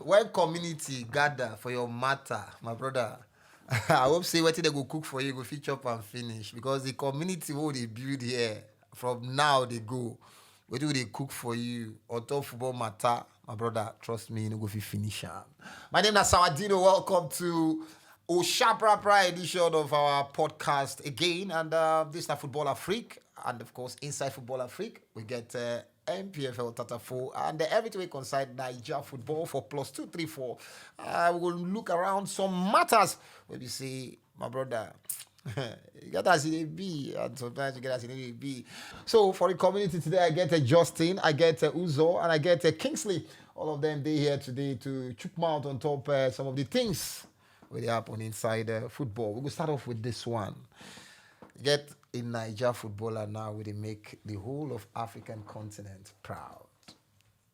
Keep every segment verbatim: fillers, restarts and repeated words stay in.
When community gather for your matter, my brother, I hope say wetin dem go cook for you go fit chop and finish, because the community wey dey build here from now dey go, wetin we dey cook for you on top football matter, my brother, trust me, you no go fit finish am. My name na Sawadino. Welcome to Oshaprapra edition of our podcast again, and uh, this na Football Afrique, and of course inside Football Afrique we get uh, N P F L Tatafo and uh, everything we concern Niger football for plus two three four. Uh, we will look around some matters where we say, my brother, you get as it be, and sometimes you get as it be. So for the community today, I get a Justin, I get a Uzo, and I get a Kingsley. All of them they here today to chook mouth on top uh, some of the things wey dey happen inside uh, football. We go start off with this one. Get a Niger footballer now wey dey make the whole of African continent proud.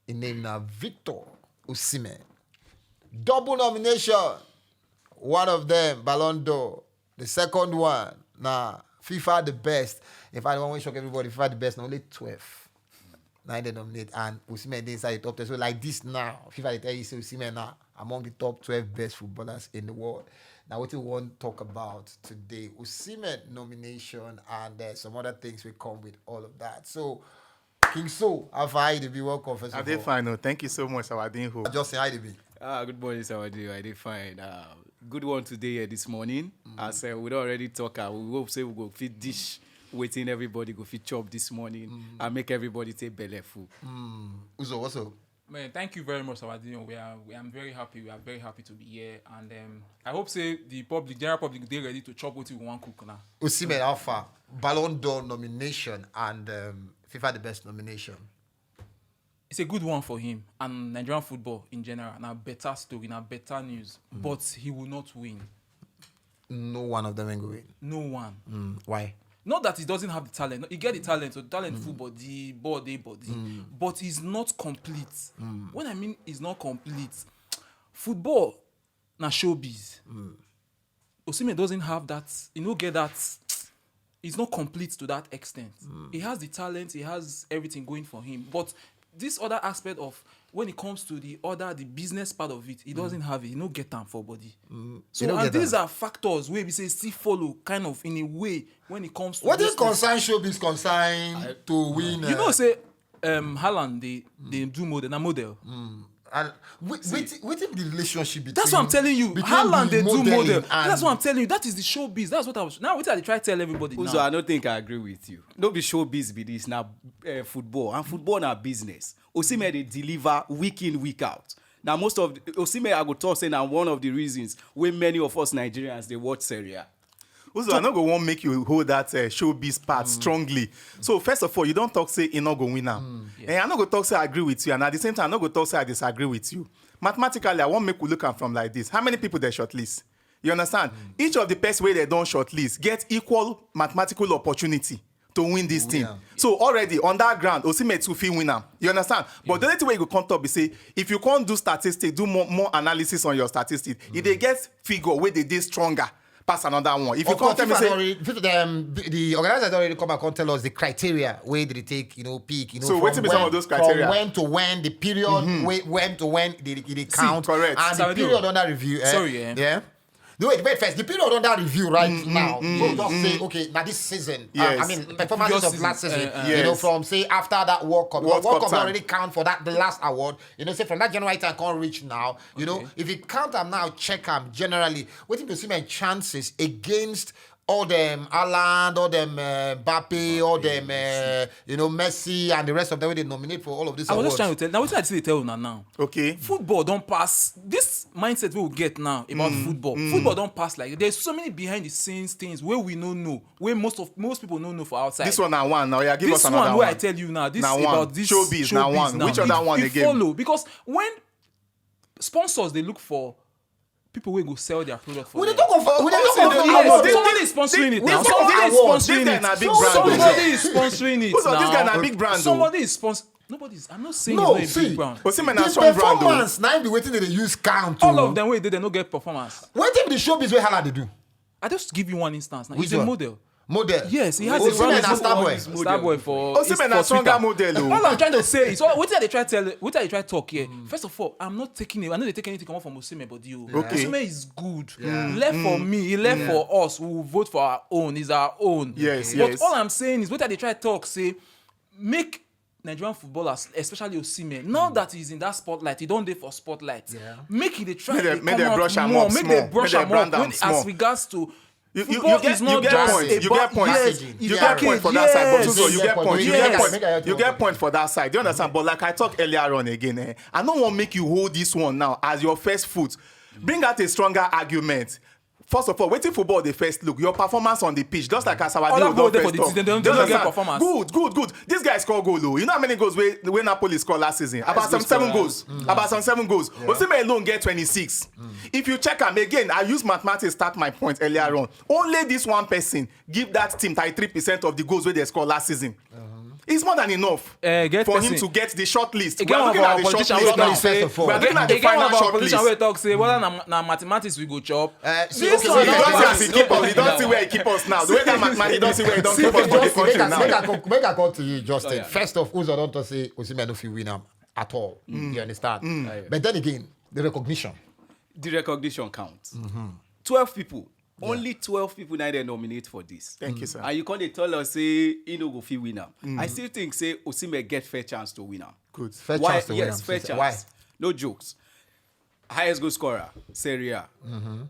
His name na Victor Osimhen. Double nomination. One of them, Ballon d'Or. The second one, na FIFA the best. In fact, the one wey shock everybody, FIFA the best, na only twelve. Now they nominate and Osimhen dey inside the top ten. So like this now, FIFA dey tell you say Osimhen na among the top twelve best footballers in the world. Now what we want to talk about today, Osimhen nomination and uh, some other things will come with all of that. So King So, how far you dey be? Welcome first I of dey all. Fine. Oh, thank you so much, Sawadinho. Just say how you dey be. Ah, good morning, Sawadinho. I dey fine. Uh, good one today here this morning. As uh, we don already talk, uh, we hope say we go fit dish wetin everybody go fit chop this morning and make everybody take belle full. Uzo, what's up? Man, thank you very much, Sawadinho. We are, we, I'm very happy. We are very happy to be here, and um, I hope say the public, general public, dey ready to chop wetin we wan cook now. Osimhen, how far? Ballon d'Or nomination and um, FIFA the best nomination. It's a good one for him and Nigerian football in general. Na better story, na better news, but he will not win. No one of them ain't going. No one. Mm, why? Not that he doesn't have the talent. He get the talent, so the talent full body, body, body. But he's not complete. When I mean he's not complete, football na showbiz. Osimhen doesn't have that. He no get that. He's not complete to that extent. He has the talent. He has everything going for him. But this other aspect of when it comes to the other, the business part of it, he doesn't have it. He no get am for body. So no and get these am. Are factors wey be say still follow kind of in a way when it comes to What those is concern showbiz concern to win? things. You know, say um Haaland dey dey do model na model. And wait, wait, wait the relationship between. That's what I'm telling you. Between Haaland the dey do modeling model. And That's what I'm telling you. That is the showbiz. That's what I was now. What I dey try tell everybody Uzo, now. I don't think I agree with you. No be showbiz be this. Now uh, football and football na business. Osimhen dey deliver week in, week out. Now most of the, Osimhen, I go talk say na one of the reasons wey many of us Nigerians dey watch Serie A. Uzo, I no go wan make you hold that uh, showbiz part strongly. So first of all, you don talk say e no go win am. And I no go talk say I agree with you, and at the same time, I no go talk say I disagree with you. Mathematically, I wan make we look am from like this. How many people dey shortlist? You understand? Each of the person wey dem don shortlist get equal mathematical opportunity to win this thing. So already on that ground, Osimhen too fit win am. You understand? But the only thing wey you go come talk be say if you come do statistics, do more more analysis on your statistics, e dey get figure wey dey dey stronger pass another one. If you Of come course, tell me FIFA say don already, FIFA, um, the organizers don already come and come tell us the criteria wey they take, you know, pick, you know, So from wetin be some when, of those criteria? From when to when, the period, wait, when to when they, they count, correct. and the Sawadinho. Period under review. Eh? Sorry, eh? Yeah. No, wait, wait first. The period under review right now. Go just say, okay, now this season. Uh, I Yes. mean, performances Previous of last season, season. uh, uh. You know, Yes. from say after that World Cup. World World Cup Cup time. Already count for that the last award. You know, say from that January time come reach now. You know, if you count them now, check them generally. What if you see my chances against all them Haaland, all them uh, Mbappe, all them uh, you know Messi and the rest of them wey they nominate for all of these I was awards. Just trying to tell. Now what I say tell una now. Okay. Football don pass this mindset we will get now about football. Football don pass like there's so many behind the scenes things where we no know, where most of most people no know for outside. This one na one now. Yeah, give This us another one one. Where I tell you now, this Na about one. This Showbiz na showbiz one. Now. Which other It- one it again? Follow because when sponsors they look for people wey go sell their product for We dey them. talk of we dey talk Somebody of is- award. Somebody is sponsoring it We now. talk of Somebody is award. sponsoring This guy na it. big brand. Somebody is sponsoring it Who's this guy na now. Big brand? Though. Somebody is sponsoring. Nobody is. I'm not saying No, he's not a see, big brand. Osimhen the na strong brand. Though. Performance now be wetin they dey use count. All Oh. Of them wey dey they no get performance. Wetin be the showbiz wey Haaland dey do? I just give you one instance now. Which He's a one? Model. Model. Yes, he has a Osimhen brand na is star boy. Osimhen. Star boy for Osimhen is na for stronger Twitter. Model o. All I'm trying to say is, what, what I try tell, what I try talk here. First of all, I'm not taking it. I know they take anything come from Osimhen, but you. Okay. Osimhen is good. He left for me. He left for us. We will vote for our own. Is our own. Yes, But yes. All I'm saying is, what I dey try talk say, make Nigerian footballers, especially Osimhen, now that he's in that spotlight, he don't dey for spotlight. Yeah. Make he dey try Make they- dey make come they out brush am more. Up Make small. They brush Make am they brand up am when, small. As regards to You, you, football you get, is not you get just point. a You ball. get point. Yes, You it's get package. Point for that side. But Yes. Uzo, you get point. You get Yes. Point. You get point for that side. Do you understand? But like I talk earlier on again, eh, I don't want make you hold this one now as your first foot. Bring out a stronger argument. First of all, wetin football dey first look? Your performance on the pitch, just like as our Other deal people don dey for first the talk. season, they don't- Do you they don't get understand? Performance. Good, good, good. This guy score goal o. You know how many goals wey wey Napoli score last season? About Highest goal seventy-seven scorer. Goals. About seventy-seven goals. Osimhen alone get twenty-six. If you check am again, I use mathematics start my point earlier on. Only this one person give that team thirty-three percent of the goals wey they score last season. It's more than enough Eh, get for him person. to get the short list. E get one of our politician wey List talk now. say, First of all. We are looking at the e get one final of our short politician list. Wey talk say whether na, na mathematics we go chop. Uh, see, This okay, one wait, You na wait, don't see wait, as he keep us. You don't see where he keep us now. The way that mathematics, you don't see where he don't keep us for the Justin, country make I, make I, now. come- make I come to you, Justin. First off, Uzo don talk say Osimhen no fit win am at all. You understand? But then again, the recognition. The recognition counts. Twelve people, only twelve people now they nominate for this. Thank you, sir. And you can't dey tell us say he no go fit win am. I still think say Osimhen get fair chance to win am. Good. Fair Why? Chance to win Yes, am. Fair Why? Chance. No jokes. Highest goal scorer, Serie A.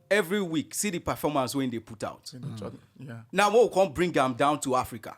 Every week, see the performance wey they put out. Yeah. Now we come bring am down to Africa.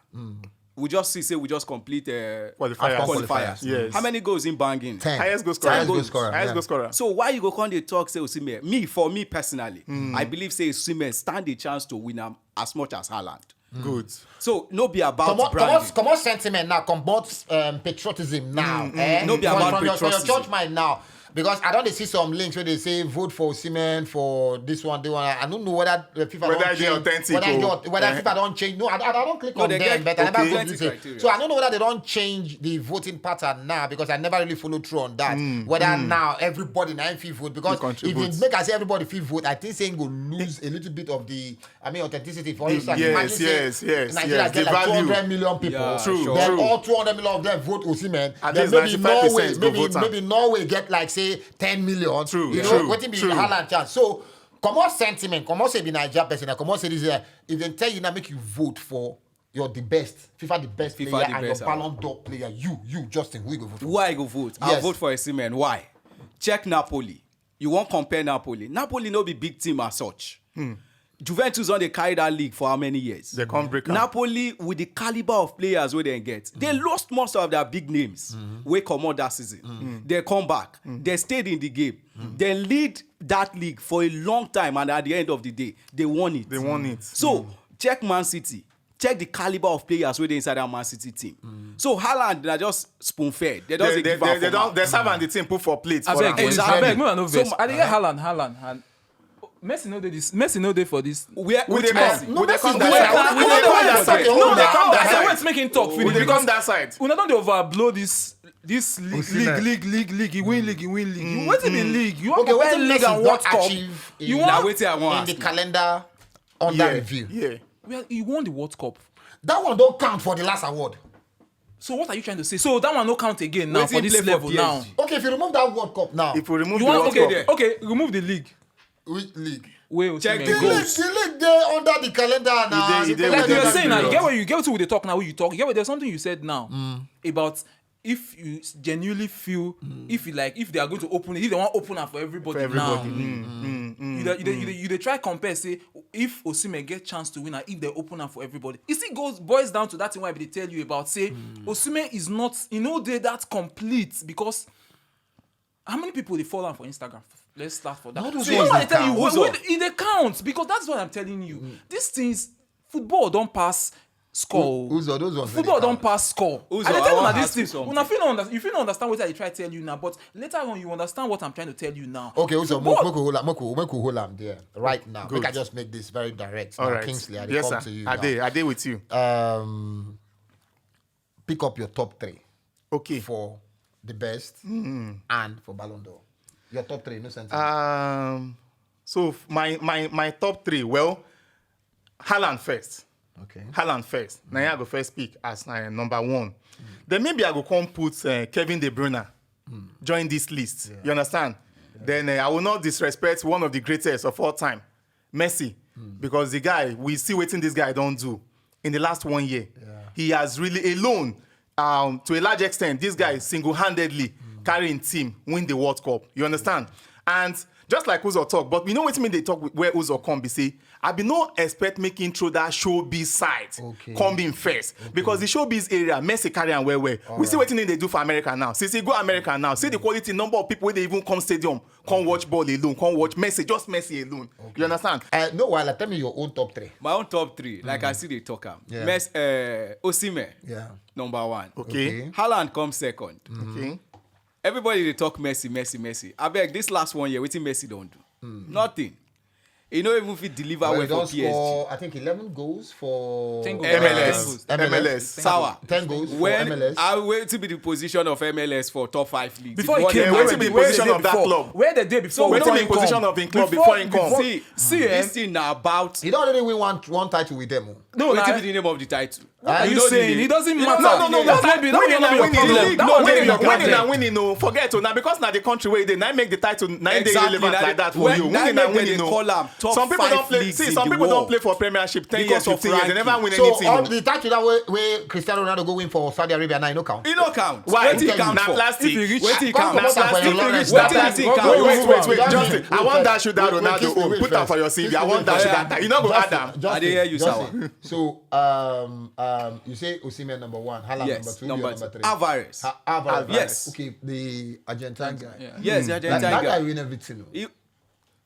We just see say we just complete uh, Qualifiers. qualifiers. Yes. How many goals in banging? Ten. Highest goal Highest scorer. goal scorer. Highest Yeah. Goal scorer. So why you go come dey talk say Osimhen? Me, for me personally, I believe say Osimhen stand the chance to win am as much as Haaland. Good. So no be about Comot, branding. comot, comot sentiment now. Comot um, patriotism now. Eh? No be From- about from your, from your patriotism. Church mind now. Because I don't see some links where they say vote for Osimhen for this one, they one. I don't know whether the FIFA Whether don't it dey change, authentic whether it or- don't- whether Eh. FIFA don't change. No, I, I don't click No, on they them, get- but I no, never they go get this the way. criteria. So I don't know whether they don't change the voting pattern now because I never really follow through on that. Whether now everybody now fit vote because You if contribute. it make us everybody fit vote, I think saying go lose a little bit of the I mean authenticity. For instance, Yes, imagine say yes, yes, Nigeria yes, get the like value. two hundred million people. Yeah, True, sure. Then true. All two hundred million of them vote Osimhen. At Then least maybe ninety-five percent Norway, go maybe, vote am. Maybe Norway get like say ten million. True, You know, true, what be true. Haaland chance? So comot sentiment, comot say be Nigeria person, comot say this year. If they tell you now make you vote for you're the best, FIFA the best FIFA player the and best, your Ballon d'Or player, you, you Justin, who you go vote for? Why I go vote? I Yes. Vote for Osimhen. Why? Check Napoli. You won't compare Napoli. Napoli no be big team as such. Juventus don dey carry that league for how many years? They can't break am. Napoli with the caliber of players wey dem get, they lost most of their big names wey comot that season. They come back. They stayed in the game. They lead that league for a long time, and at the end of the day, they won it. They won it. So check Man City. Check the caliber of players wey dey inside that Man City team. So Haaland na just spoon fed. They just They, dey they, give am they, they for don't. mouth. They serve and the team put for plate. I for beg, that I position. beg, make I no So vex. ma- I dey hear Haaland, Haaland, Haaland. Messi no dey this. Messi no dey for this. Where With which the Messi? come, with the come Wait, that wait, side. wait, With the wait, come wait, that wait, side. wait, With the wait, come wait, that wait, side. wait, make him talk With finish the because come that side. Una don dey overblow this this league, Osimhen. league, league, league, league. You win league, you win league. You Okay, win wetin league Messi and don World Cup. achieve You in, want- Na wetin I wan in the ask. Calendar under Yeah, review? Yeah. Well, he won the World Cup. That one don't count for the last award. So what are you trying to say? So that one no count again now Wetin for this play for level P S G? Now. Okay, if you remove that World Cup now, If we remove You the want World okay, Cup, there. Okay, remove the league. which league? Where Check Osimhen the The go? league, the league dey under the calendar now. He dey- he dey The with Like the you're calendar saying now, you period. Get what you get to with the talk now. What you talk, you get what, there's something you said now about if you s- genuinely feel if you like if they are going to open it, if they want to open am for everybody, For everybody. Now, Mm, mm, mm, you, dey, you, dey, you, mm. dey, you dey try compare say if Osimhen get chance to win and if they open am for everybody, it still goes boils down to that thing where they tell you about say Osimhen is not, you know, they that complete because how many people they follow am for Instagram? Let's start for that. All those So you know ones what I dey tell you? count. When, when it they count because that's what I'm telling you. These things, football don't pass score. Who- who's all those ones wey Football dey don't count? Pass score. Uzo, I dey I tell wan una ask this you thing. Something. Una fit no understand. You fit no understand what I try tell you now, but later on you understand what I'm trying to tell you now. Okay, Uzo, Football- make, make we hold am, make we, make we hold am there right now. Good. Make I just make this very direct. All Now, right. Kingsley, I dey Yes, come sir. to you. I Now. dey. I dey with you. Um, pick up your top three Okay. For the best and for Ballon d'Or. Your top three, no sense. Um. So f- my my my top three. Well, Haaland first. Okay. Haaland first. Now I go first pick as uh, number one. Then maybe I go come put uh, Kevin De Bruyne join this list. You understand? Then uh, I will not disrespect one of the greatest of all time, Messi, because the guy, we see wetin this guy don do in the last one year. He has really alone, um, to a large extent, this guy single-handedly carrying team win the World Cup. You understand? And just like Uzo talk, but we know wetin make dey talk where Uzo come be say, I be no expect make him throw that showbiz side Okay. come in first because the showbiz area, Messi carry am well well. We see wetin he dey do for America now. Since he go America now, see the quality number of people wey dey even come stadium, come watch ball alone, come watch Messi, just Messi alone. You understand? Uh, no, while tell me your own top three. My own top three, like I see they talk am. Yeah. Messi, uh, Osimhen, Yeah. number one. Okay. Okay. Haaland comes second. Okay. Everybody they talk Messi, Messi, Messi. I beg this last one year, wetin Messi don't do? Nothing. He no even fit deliver well, Well, he for don't P S G. Score, I think eleven goals for Ten goals. M L S. um, M L S. Sour. Ten goals When for M L S. I wait to be the position of M L S for top five leagues. Before he What came, the- where Wetin they be where position they of that before? Club? Where they dey before? Wetin before be he come? Position of him club before he come? See, See, eh? This thing na about. He don't already win one one title with them. Oh. No, Wetin na- be the name of the title? What are you know the saying? name. It doesn't No, matter. no, no, no, That's no. not be- that Winning will not and be a winning, problem. no, That will winning not and be a winning, winning problem. and winning, no. Forget, oh, now because now the country where they now make the title, now they Exactly, relevant now like they- that for when- you. now Winning they- and winning, they no. call am top Some people five don't play. leagues See, in some the people don't world. Play for Premiership. Ten Yes, years, fifteen years, they never win So anything. all No. The title that way, way Cristiano Ronaldo go win for Saudi Arabia now, you know count. He no count. Why? Wetin he count Na for? plastic. Wetin he Come count? comot am for your Wetin life. he count? Wait, wait, wait, Wait, Justin. I want dash you that Wait, wait, Ronaldo. Christian, Oh, wait put that first. For your C V. I Christian, want dash you wait. that. You know go add Justin, am. Justin, I dey hear you, Justin. Sawa. So um um you say Osimhen number one, Haaland Yes, number two, number number two. three. Alvarez. Ha- Alvarez. Yes. Okay, the Argentine guy. Yeah. Yes, the That, Argentine that guy guy. win everything. Oh. He-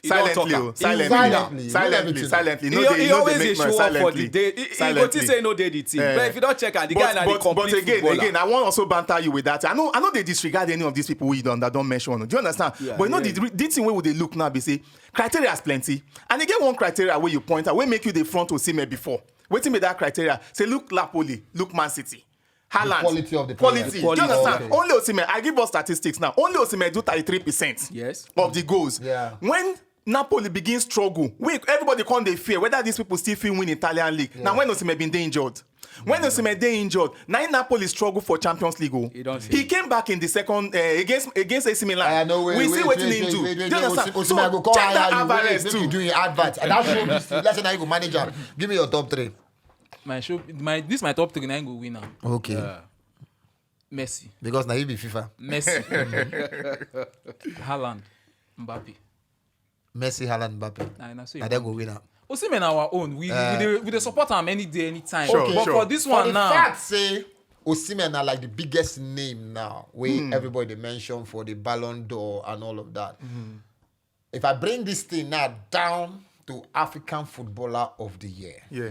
he don Silently, talk oh, am. silently, Silently, silently. silently. No, He, they, he no, always they dey make show noise up for the silently. day. He, he go Silently. Think say no dey the team. Eh. But if you don't check am, the guy But, na the but, but complete again, footballer. Again, I want also banter you with that. I know, I know they disregard any of these people we don't that don't mention. Do you understand? Yeah, But you know yeah. the, the thing we would they look now be say criteria is plenty, and again one criteria where you point out where make you the front Osimhen before. Wetin be that criteria? Say look Napoli, look Man City. Haaland. Quality of the Quality. player. Do you understand? Okay. Only Osimhen. I give us statistics now. Only Osimhen do thirty-three percent Yes. Of the goals. Yeah. When Napoli begin struggle, we everybody come dey fear whether these people still fit win Italian league. Now when Osimhen been dey injured, when Osimhen dey injured, now Napoli struggle for Champions League. Oh. He don He came back in the second uh, against against A C Milan. Ah, no, wait, we wait, see wait, wetin he wait, do. wait, wait, Do you wait, understand? Osimhen So go call check that hire you, wait, Alvarez make too. You do an advert. And that show this thing. Let's say now you go manager. Give me your top three. My show, my this my top three. Now go win now. Okay. Messi, Because now you be FIFA. Messi, Haaland, Mbappe. Messi, Haaland, Mbappe. Nah, nah, so Now you they win. Go win now. Osimhen na our own. We Eh. we dey we dey support am any day, anytime. Sure, But sure. for this For one the now, fact say Osimhen are like the biggest name now, where everybody they mention for the Ballon d'Or and all of that. If I bring this thing now down to African Footballer of the Year, Yeah.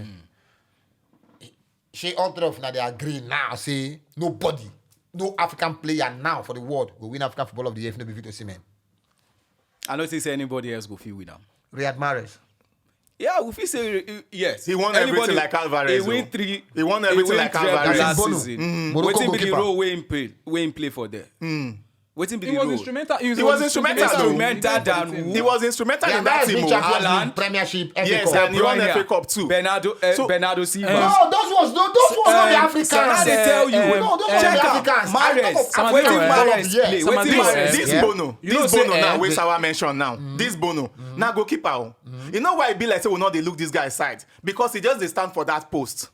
she all three of now they agree now say nobody, no African player now for the world will win African Footballer of the Year if no be Victor Osimhen. I don't think say anybody else go fit win am. Riyad Mahrez. Yeah, we fit say uh, yes. He won Anybody- everything like Alvarez. He win Oh. three. He won He everything win like treble Alvarez. last Bono. Season. Morocco Wetin be the goalkeeper. Role wey him play? Wey him play for there? Wetin be he the was role? Instrumental. He was, He was instrumental, though. Instrumental than who? He was instrumental Yeah, in that that's team. been Oh. Champions Haaland. League, Premiership, F A Yes, Cup. and he won Bruyne. F A Cup too. Bernardo, uh, So- Bernardo Silva. Eh, No, those was those, those was not the Eh, Africans. Sam, I dey Sam, tell you. eh, No, those were the Check am. Africans. I Mahrez. talk of Wetin African Mahrez football, yes. play? Some of Wetin these- Mahrez This play? Bono, You know this say, Bono now, eh, wey the- Sawa mention now. This Bono, now goalkeeper. Oh. You know why I be like say we not they look this guy side because he just they stand for that post.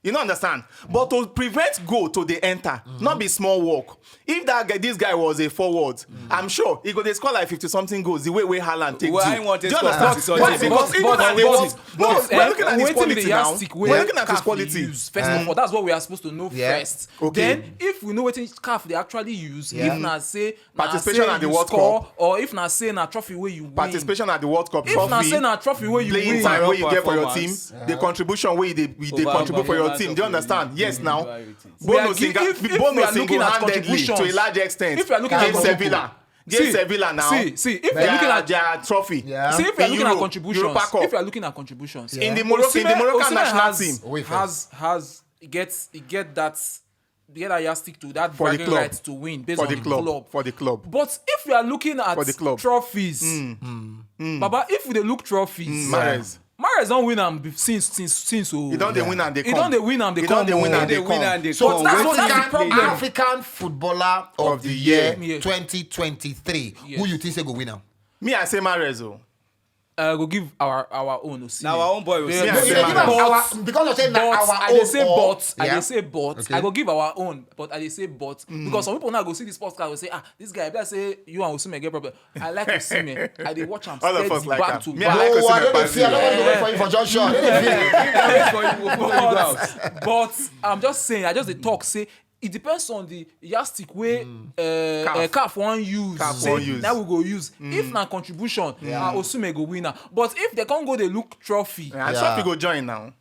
You know understand? But to prevent goal to the enter, not be small work. If that guy, this guy was a forward, I'm sure he go they score like fifty something goals the way way Haaland take Well, do. I want Do to you score understand? fifty something Why? Because goals. even at the But- world, no, but, we're eh, looking at his wetin be quality the now. yardstick We're wey looking at his CAF quality. Use. First of all, that's what we are supposed to know Yeah. first. Okay. Then, if we know wetin CAF they actually use, Yeah. if na say na Participation say at the you World score, Cup. Or if na say na trophy wey you win. Participation at the World Cup If na trophy, say na trophy wey you playing win. time wey you Overall get for your performance. Team, the contribution wey you dey you dey Overall contribute for your performance team. of Do you the understand? Yes, now. We are Bono gi- single, if- if we Bono are looking at single-handedly to a contributions, large extent. If we are looking Gave at Sevilla. Gave See, Sevilla now. see, see, if we are looking Their, at their trophy. Yeah. see if we are The looking at Euro, contributions, Europa Cup. If we are looking at contributions, In the Morocco, in the Moroccan Osimhen national has, team. Away first. has has get get that get that yardstick to that For the bragging club. Right to win based For on the the club. club. For the club. But if we are looking at For the club. Trophies, Baba, if we dey look trophies, Mahrez. Mahrez don win am be- since since since o. He don dey win and dey He come. don dey win and dey He come. don dey win o. and dey Dey win come. and dey So come. That's wetin what be I'm the problem. problem? African Footballer of the Year Yeah. twenty twenty-three. Who Yes. You think say go win am? Me, I say Mahrez o. Uh, go give our our own Osimhen. Na our own boy Osimhen. Yeah, Osimhen. You dey give am but, our because you say na but our I own. dey say Or- but I Yeah. dey say but Okay. I go give our own, but I dey say but because some people now go see this podcast go say, ah, this guy be like say you and Osimhen get problem. I like Osimhen. I dey watch am All of steady us like back am. to Me, I back. like No, I Osimhen don't dey pass see. I don't you. want to wait for you for junction. I don't dey feel. Wait for you, before you go out. But I'm just saying, I just dey talk say it depends on the yardstick wey uh, uh, CAF wan use. CAF Say wan use. Now we go use. If na contribution, na Osimhen go win am. But if they come go dey look trophy, And Yeah. Trophy go join now.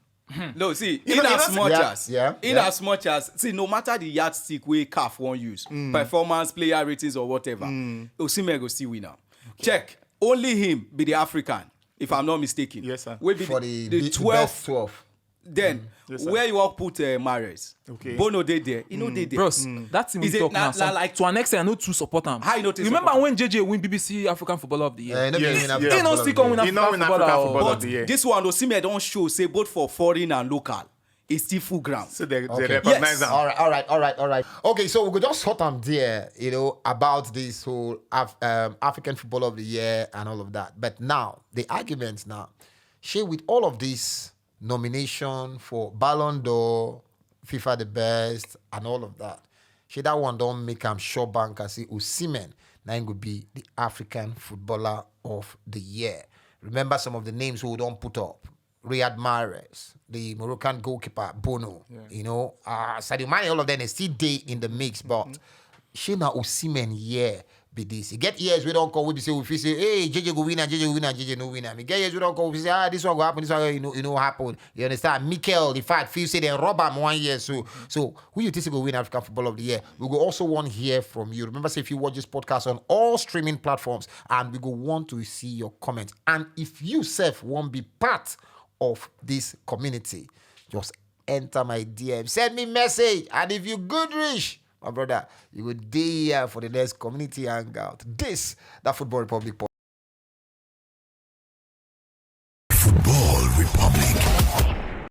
No, see, You in know- you as know- much Yeah, as yeah, in yeah. as much as see, no matter the yardstick wey CAF wan use, performance, player ratings or whatever, Osimhen go still win am. Check, only him be the African, if I'm not mistaken. Yes, sir. Wey be For the, the, the best twelve. twelve. Then Yes, sir. Where you wan put uh, Mahrez? Okay. Bono dey there. He no dey there. Bros, that thing we Is it talk na- now. some- na like- to an extent, I no too support am. How you no take Remember support when J J win B B C African Footballer of the Year? Eh, no be Yes, win African yes. He no Footballer still of come the win Year. He no win African African Footballer. Footballer o. of the Year. This one, Osimhen don show say both for foreign and local, e still full ground. So they, they Okay. recognize Yes. am. All right, all right, all right, all right. Okay, so we could just hot am there, you know, about this whole Af- um, African Footballer of the Year and all of that. But now, the argument now, she with all of this nomination for Ballon d'Or, FIFA the best, and all of that, she that one don't make am sure banker say Osimhen now go be the African Footballer of the Year. Remember some of the names we don't put up. Riyad Mahrez, the Moroccan goalkeeper, Bono, you know, uh, Sadio Mane, all of them is still day in the mix, but she na Osimhen year be this. You get years we don't call, we be say, we feel say, hey, J J go win and J J go win and J J no win. I mean, get years we don't call, we say, ah, this one go happen, this one, you know, you know, happen. You understand? Mikel, the fact, feel say they rob him one year. So, so who you think go win African Football of the Year? We go also want hear from you. Remember, say if you watch this podcast on all streaming platforms, and we go want to see your comments. And if you self won't be part of this community, just enter my D M, send me message, and if you good reach, my brother, you go dey here for the next community hangout. This, that Football Republic podcast.